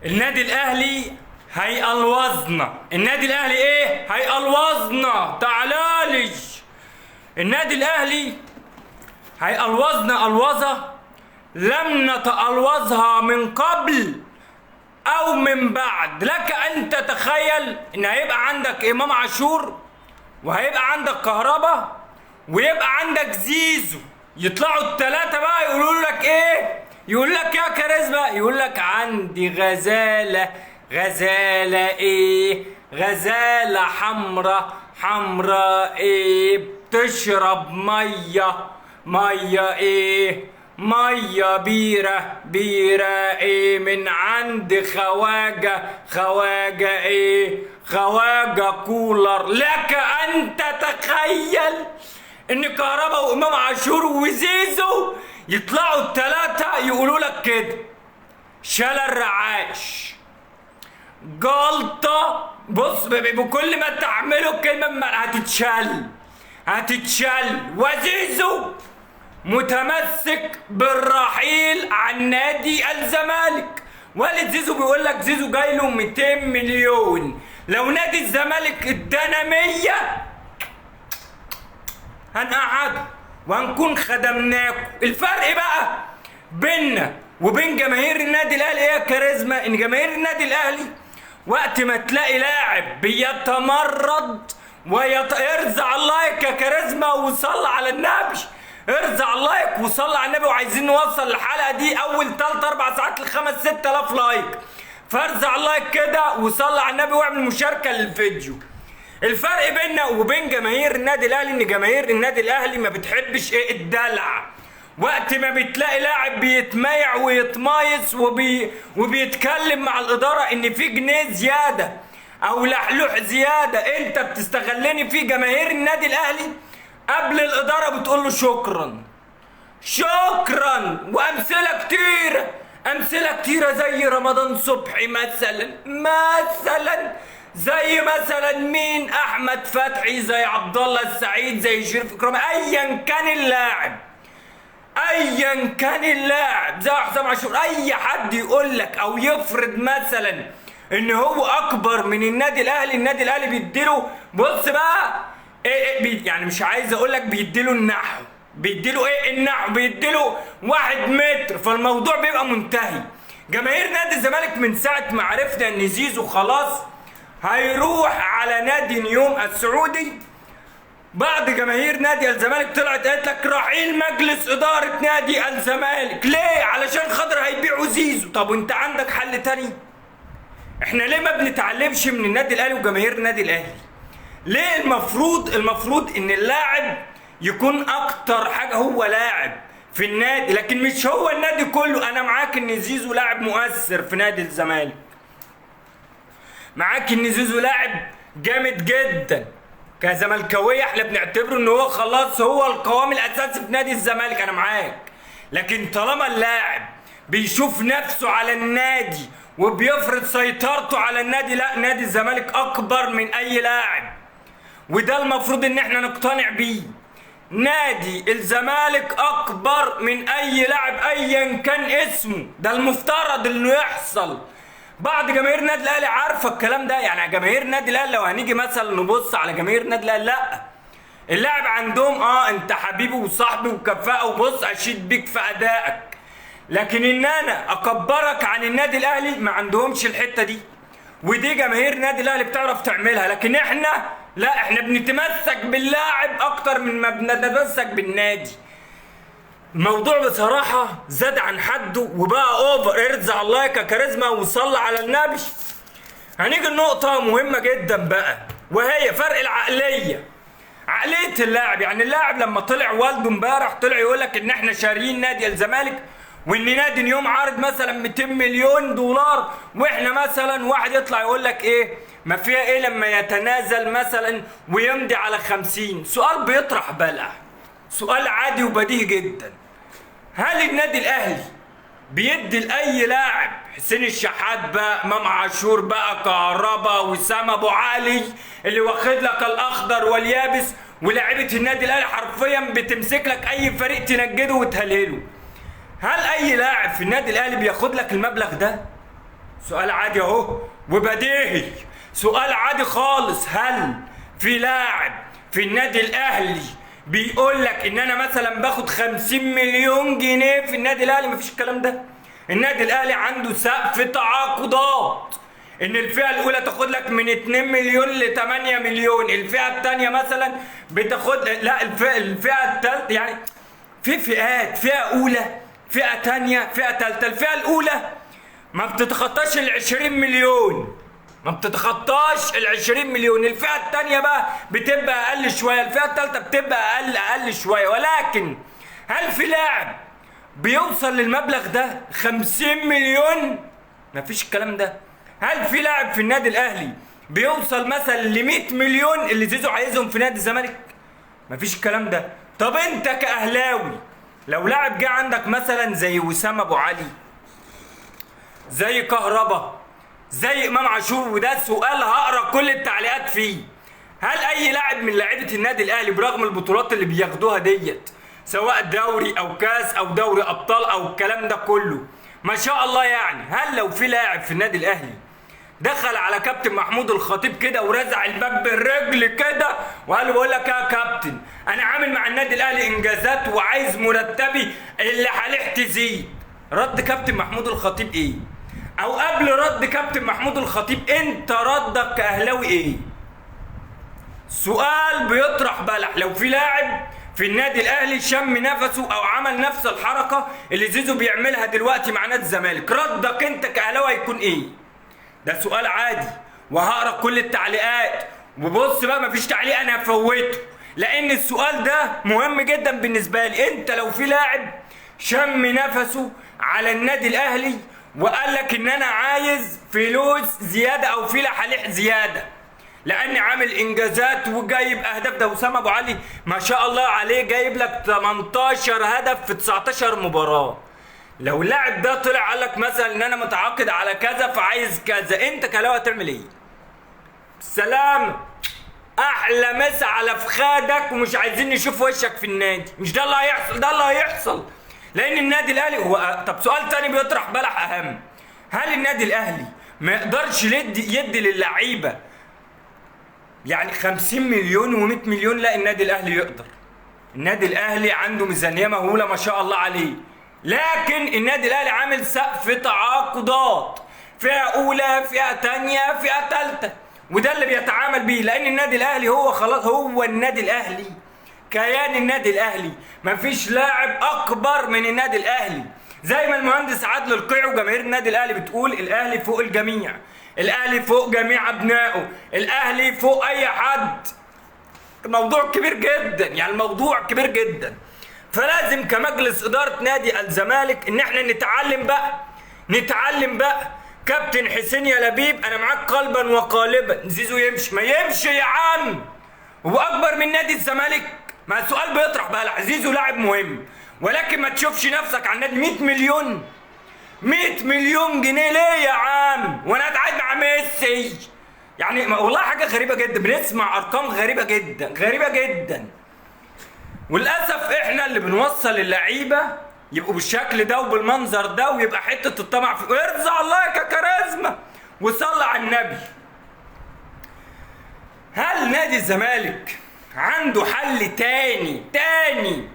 النادي الاهلي هيقلوظنا. النادي الاهلي ايه؟ هيقلوظنا. تعالالي، النادي الاهلي هيقلوظنا قلوظه لم نتقلوظها من قبل او من بعد. لك ان تتخيل ان هيبقى عندك امام عاشور، وهيبقى عندك كهربا، ويبقى عندك زيزو. يطلعوا الثلاثة بقى يقولوا لك ايه؟ يقول لك يا كاريزما، يقول لك عندي غزاله. غزاله ايه؟ غزاله حمراء. حمراء ايه؟ بتشرب مية. مية ايه؟ مية بيره. بيره ايه؟ من عند خواجه. خواجه ايه؟ خواجه كولر. لك ان تتخيل ان كهربا وامام عاشور وزيزو يطلعوا الثلاثة يقولوا لك كده. شال الرعاش، جلطة. بص، بكل ما تعمله كلمة هتتشل هتتشل. وزيزو متمسك بالرحيل عن نادي الزمالك. والد زيزو بيقول لك زيزو جاي له 200 مليون، لو نادي الزمالك ادانا 100 هنقعده وهنكون خدمناكم. الفرق بقى بيننا وبين جماهير النادي الاهلي ايه يا كاريزما؟ ان جماهير النادي الاهلي وقت ما تلاقي لاعب بيتمرد ويرزع ال like يا كاريزما وصلى على النبي، ارزع ال like وصلى على النبي، وعايزين نوصل الحلقة دي اول 3 4 ساعات ل 5 6000 like، فارزع ال like كده وصلى على النبي واعمل مشاركة للفيديو. الفرق بيننا وبين جماهير النادي الاهلي ان جماهير النادي الاهلي ما بتحبش ايه؟ الدلع. وقت ما بتلاقي لاعب بيتميع ويتمايص وبيتكلم مع الادارة ان في جنيه زيادة او لحلوح زيادة انت بتستغلني فيه، جماهير النادي الاهلي قبل الادارة بتقول له شكرا شكرا. وامثلة كتيرة، امثلة كتيرة زي رمضان صبحي مثلا، زي مثلا مين؟ احمد فتحي، زي عبد الله السعيد، زي شريف اكرامي، ايا كان اللاعب، ايا كان اللاعب، زي حسام عاشور. اي حد يقول لك او يفرض مثلا ان هو اكبر من النادي الاهلي، النادي الاهلي بيديله، بص بقى ايه يعني مش عايز اقول لك بيديله النحو، بيديله ايه النحو، بيديله 1 متر، فالموضوع بيبقى منتهي. جماهير نادي الزمالك من ساعة ما عرفنا ان زيزو خلاص هيروح على نادي نيوم السعودي، بعض جماهير نادي الزمالك طلعت قالت لك رحيل مجلس ادارة نادي الزمالك. ليه؟ علشان خاطر هيبيعوا زيزو. طب وانت عندك حل تاني؟ احنا ليه ما بنتعلمش من النادي الاهلي وجماهير النادي الاهلي؟ ليه المفروض ان اللاعب يكون اكتر حاجة هو لاعب في النادي، لكن مش هو النادي كله. انا معاك ان زيزو لاعب مؤثر في نادي الزمالك، معاك ان زيزو لاعب جامد جدا كزملكاويه، احنا بنعتبره ان هو خلاص هو القوام الاساسي في نادي الزمالك، انا معاك. لكن طالما اللاعب بيشوف نفسه على النادي وبيفرض سيطرته على النادي، لا، نادي الزمالك اكبر من اي لاعب، وده المفروض ان احنا نقتنع بيه. نادي الزمالك اكبر من اي لاعب ايا كان اسمه، ده المفترض انه يحصل. بعض جماهير النادي الاهلي عارفه الكلام ده، يعني جماهير النادي الاهلي لو هنيجي مثلا نبص على جماهير النادي الاهلي، لا، اللاعب عندهم انت حبيبي وصاحبي وكفاءة وبص اشيد بيك في ادائك، لكن ان انا اكبرك عن النادي الاهلي ما عندهمش الحتة دي، ودي جماهير النادي الاهلي بتعرف تعملها. لكن احنا لا، احنا بنتمسك باللاعب اكتر من ما بنتمسك بالنادي. الموضوع بصراحة زاد عن حده وبقى over. ارزع ال like يا كاريزما وصلى على النبي. هنيجي لنقطة مهمة جدا بقى، وهي فرق العقلية، عقلية اللاعب. يعني اللاعب لما طلع والده امبارح طلع يقول لك ان احنا شاريين نادي الزمالك، وان نادي نيوم عارض مثلا 200 مليون دولار، واحنا مثلا واحد يطلع يقول لك ايه، ما فيها ايه لما يتنازل مثلا ويمضي على 50. سؤال بيطرح بلع، سؤال عادي وبديهي جدا. هل النادي الاهلي بيدي لاي لاعب، حسين الشحات بقى، امام عاشور بقى، كهربا، وسام ابو علي اللي واخد لك الاخضر واليابس، ولاعيبه النادي الاهلي حرفيا بتمسك لك اي فريق تنجده وتهلهله، هل اي لاعب في النادي الاهلي بياخد لك المبلغ ده؟ سؤال عادي اهو وبديهي، سؤال عادي خالص. هل في لاعب في النادي الاهلي بيقول لك ان انا مثلا باخد 50 مليون جنيه في النادي الاهلي؟ مفيش الكلام ده. النادي الاهلي عنده سقف تعاقدات، ان الفئة الاولى تاخد لك من 2 مليون ل 8 مليون، الفئة الثانية مثلا بتاخد، لا الفئة الثالثة، يعني في فئات، فئة اولى، فئة ثانية، فئة ثالثة. الفئة الاولى ما بتتخطاش ال 20 مليون، ما بتتخطاش ال 20 مليون. الفئة الثانية بقى بتبقى اقل شوية، الفئة الثالثة بتبقى اقل شوية. ولكن هل في لاعب بيوصل للمبلغ ده 50 مليون؟ مفيش الكلام ده. هل في لاعب في النادي الاهلي بيوصل مثلا ل 100 مليون اللي زيزو عايزهم في نادي الزمالك؟ مفيش الكلام ده. طب انت كاهلاوي لو لاعب جه عندك مثلا زي وسام ابو علي، زي كهربا، زي امام عاشور، وده سؤال هقرا كل التعليقات فيه، هل اي لاعب من لاعيبه النادي الاهلي برغم البطولات اللي بياخدوها ديت، سواء دوري او كاس او دوري ابطال او الكلام ده كله ما شاء الله، يعني هل لو في لاعب في النادي الاهلي دخل على كابتن محمود الخطيب كده ورزع الباب بالرجل كده وقال له بقول لك يا كابتن انا عامل مع النادي الاهلي انجازات وعايز مرتبي اللي حالح تزيد، رد كابتن محمود الخطيب ايه؟ او قبل رد كابتن محمود الخطيب انت ردك كاهلاوي ايه؟ سؤال بيطرح بلح. لو في لاعب في النادي الاهلي شم نفسه او عمل نفس الحركة اللي زيزو بيعملها دلوقتي مع نادي الزمالك، ردك انت كاهلاوي هيكون ايه؟ ده سؤال عادي وهقرا كل التعليقات، وبص بقى مفيش تعليق انا هفوته، لان السؤال ده مهم جدا بالنسبة لي. انت لو في لاعب شم نفسه على النادي الاهلي وقال لك ان انا عايز فلوس زيادة او في لحاليح زيادة لاني عامل انجازات وجايب اهداف، ده وسام ابو علي ما شاء الله عليه جايب لك 18 هدف في 19 مباراة، لو اللاعب ده طلع قال لك مثلا ان انا متعاقد على كذا فعايز كذا، انت كلاوي هتعمل ايه؟ سلام، احلى مسا على فخادك ومش عايزين نشوف وشك في النادي. مش ده اللي هيحصل؟ ده اللي هيحصل، لان النادي الاهلي هو. طب سؤال تاني بيطرح بلح اهم، هل النادي الاهلي ما يقدرش يدي للعيبة يعني 50 مليون و100 مليون؟ لا، النادي الاهلي يقدر. النادي الاهلي عنده ميزانية مهولة ما شاء الله عليه، لكن النادي الاهلي عامل سقف تعاقدات، فئة اولى، فئة ثانية، فئة ثالثة، وده اللي بيتعامل بيه، لان النادي الاهلي هو خلاص هو النادي الاهلي، كيان النادي الاهلي، مفيش لاعب اكبر من النادي الاهلي. زي ما المهندس عادل القيعي وجماهير النادي الاهلي بتقول الاهلي فوق الجميع، الاهلي فوق جميع ابنائه، الاهلي فوق اي حد. الموضوع كبير جدا، يعني الموضوع كبير جدا. فلازم كمجلس ادارة نادي الزمالك ان احنا نتعلم بقى، نتعلم بقى. كابتن حسين يا لبيب انا معاك قلبا وقالبا، زيزو يمشي ما يمشي يا عم، هو اكبر من نادي الزمالك؟ ما السؤال بيطرح بقى. زيزو لاعب مهم، ولكن ما تشوفش نفسك على النادي. 100 مليون، 100 مليون جنيه ليه يا عم؟ وانا قاعد مع ميسي؟ يعني والله حاجة غريبة جدا، بنسمع ارقام غريبة جدا غريبة جدا. وللاسف احنا اللي بنوصل اللعيبة يبقوا بالشكل ده وبالمنظر ده، ويبقى حتة الطمع في ارزع الله يا كاريزما وصلى على النبي. هل نادي الزمالك عنده حل تاني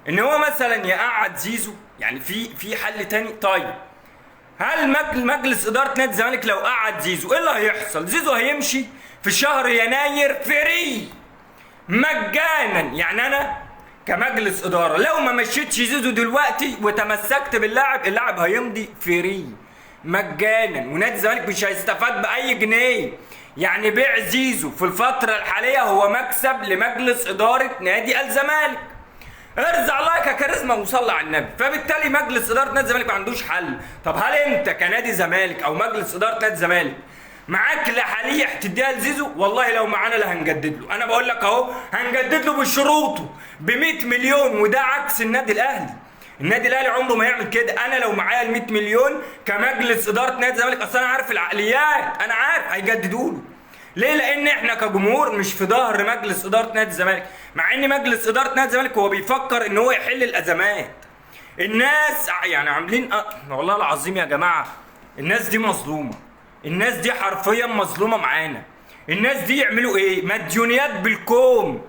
ان هو مثلا يقعد زيزو؟ يعني في حل تاني؟ طيب هل مجلس ادارة نادي الزمالك لو قعد زيزو ايه اللي هيحصل؟ زيزو هيمشي في شهر يناير free مجانا. يعني انا كمجلس ادارة لو ما مشيتش زيزو دلوقتي وتمسكت باللاعب، اللاعب هيمضي free مجانا، ونادي الزمالك مش هيستفاد باي جنيه. يعني بيع زيزو في الفترة الحالية هو مكسب لمجلس ادارة نادي الزمالك. ارزع الله يا كاريزما وصلى على النبي. فبالتالي مجلس ادارة نادي الزمالك ما عندوش حل. طب هل انت كنادي زمالك او مجلس ادارة نادي الزمالك معاك لحاليح تديها لزيزو؟ والله لو معانا لا هنجدد له، انا بقول لك اهو هنجدد له بشروطه ب 100 مليون، وده عكس النادي الاهلي. النادي الاهلي عمره ما يعمل كده. انا لو معايا ال 100 مليون كمجلس ادارة نادي الزمالك، اصل انا عارف العقليات، انا عارف هيجددوا له. ليه؟ لان احنا كجمهور مش في ظهر مجلس ادارة نادي الزمالك، مع ان مجلس ادارة نادي الزمالك هو بيفكر ان هو يحل الازمات. الناس يعني عاملين والله العظيم يا جماعة الناس دي مظلومة، الناس دي حرفيا مظلومة معانا. الناس دي يعملوا ايه؟ مديونيات بالكوم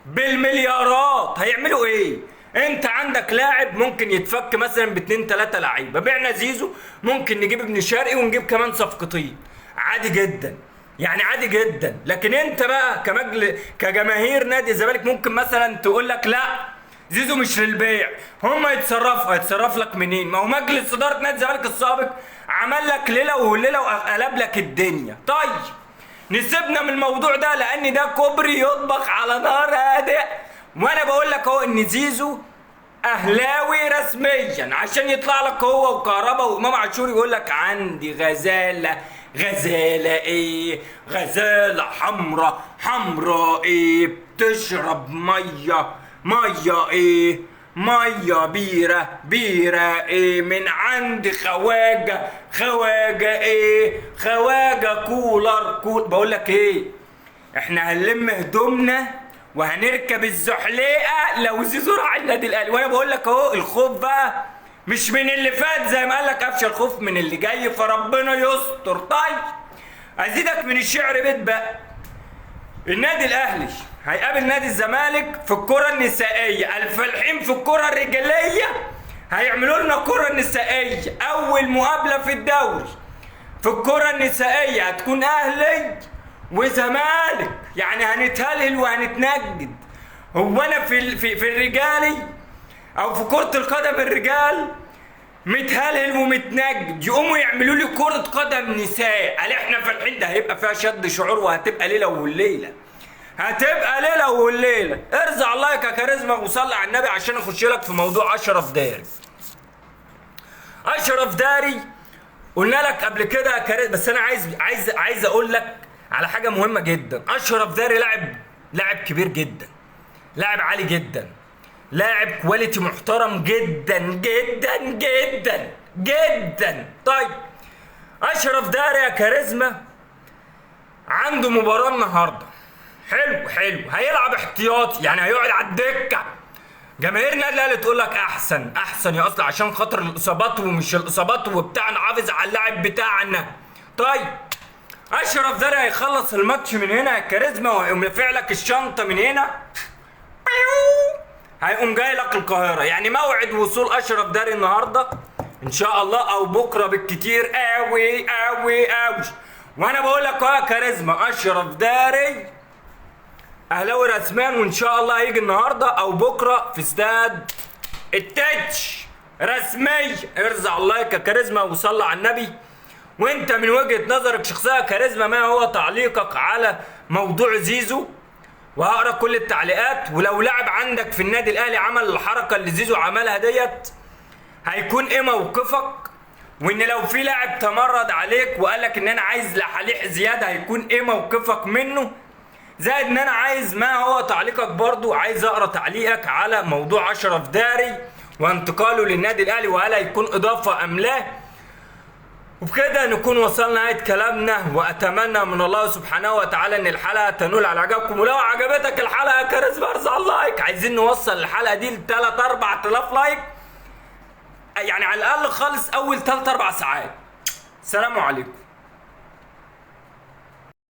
بالمليارات، هيعملوا ايه؟ انت عندك لاعب ممكن يتفك مثلا باتنين تلاتة لعيبة، بعنا زيزو ممكن نجيب ابن شرقي ونجيب كمان صفقتين عادي جدا، يعني عادي جدا. لكن انت بقى كجماهير نادي الزمالك ممكن مثلا تقول لك لا زيزو مش للبيع، هم يتصرفوا. هيتصرف لك منين؟ ما هو مجلس ادارة نادي الزمالك السابق عمل لك ليلة وليلة وقلب لك الدنيا. طيب نسيبنا من الموضوع ده لان ده كوبري يطبخ على نار هادئ. وانا بقول لك اهو ان زيزو اهلاوي رسميا، عشان يطلع لك هو وكهربا وامام عاشور يقول لك عندي غزاله، غزاله ايه؟ غزاله حمراء، حمراء ايه؟ بتشرب مية، مية ايه؟ مية بيره، بيره ايه؟ من عند خواجه، خواجه ايه؟ خواجه كولر كول. بقول لك ايه، احنا هنلم هدومنا وهنركب الزحليقه لو زيزو راح النادي الاهلي. وانا بقول لك اهو الخوف بقى مش من اللي فات زي ما قال لك قفشه، الخوف من اللي جاي، فربنا يستر. طيب ازيدك من الشعر بيت بقى، النادي الاهلي هيقابل نادي الزمالك في الكره النسائية، الفالحين في الكره الرجاليه هيعملوا لنا كره نسائية، اول مقابله في الدوري في الكره النسائية هتكون اهلي وزمالك، يعني هنتهلهل وهنتنجد. هو انا في الرجالي او في كرة القدم الرجال متهلهل ومتنجد، يقوموا يعملوا لي كرة قدم نساء، قال احنا فالحين ده هيبقى فيها شد شعور وهتبقى ليلة والليلة، هتبقى ليلة والليلة. ارزع like يا كاريزما وصلي على النبي عشان اخش لك في موضوع اشرف داري. اشرف داري قلنا لك قبل كده يا كاريزما، بس انا عايز اقول لك على حاجة مهمة جدا. اشرف داري لاعب كبير جدا، لاعب عالي جدا، لاعب quality محترم جدا جدا جدا جدا. طيب اشرف داري يا كاريزما عنده مباراة النهارده، حلو حلو، هيلعب احتياطي، يعني هيقعد على الدكة. جماهير النادي الاهلي تقول لك احسن احسن يا اصل عشان خاطر الاصابات ومش الاصابات وبتاع، نحافظ على اللاعب بتاعنا. طيب اشرف داري هيخلص الماتش من هنا يا كاريزما، وهيقوم رافع لك الشنطة من هنا، هيقوم جاي لك القاهرة. يعني موعد وصول اشرف داري النهارده ان شاء الله او بكره بالكتير قوي قوي قوي. وانا بقول لك يا كاريزما اشرف داري اهلاوي رسميا، وان شاء الله هيجي النهارده او بكره في استاد التتش رسمي. ارزع like يا كاريزما وصلي على النبي. وانت من وجهة نظرك شخصية كاريزما ما هو تعليقك على موضوع زيزو؟ وهقرا كل التعليقات. ولو لاعب عندك في النادي الاهلي عمل الحركة اللي زيزو عملها ديت هيكون ايه موقفك؟ وان لو في لاعب تمرد عليك وقال لك ان انا عايز لحليح زيادة هيكون ايه موقفك منه؟ زائد ان انا عايز ما هو تعليقك برضو، عايز اقرا تعليقك على موضوع اشرف داري وانتقاله للنادي الاهلي، وهل هيكون اضافه ام لا؟ وبكده نكون وصلنا نهاية كلامنا، واتمنى من الله سبحانه وتعالى ان الحلقة تنول على اعجابكم. ولو عجبتك الحلقة يا كاريزما ارزع like، عايزين نوصل الحلقة دي ل 3 4000 like، يعني على الاقل خالص اول 3 4 ساعات. سلام عليكم.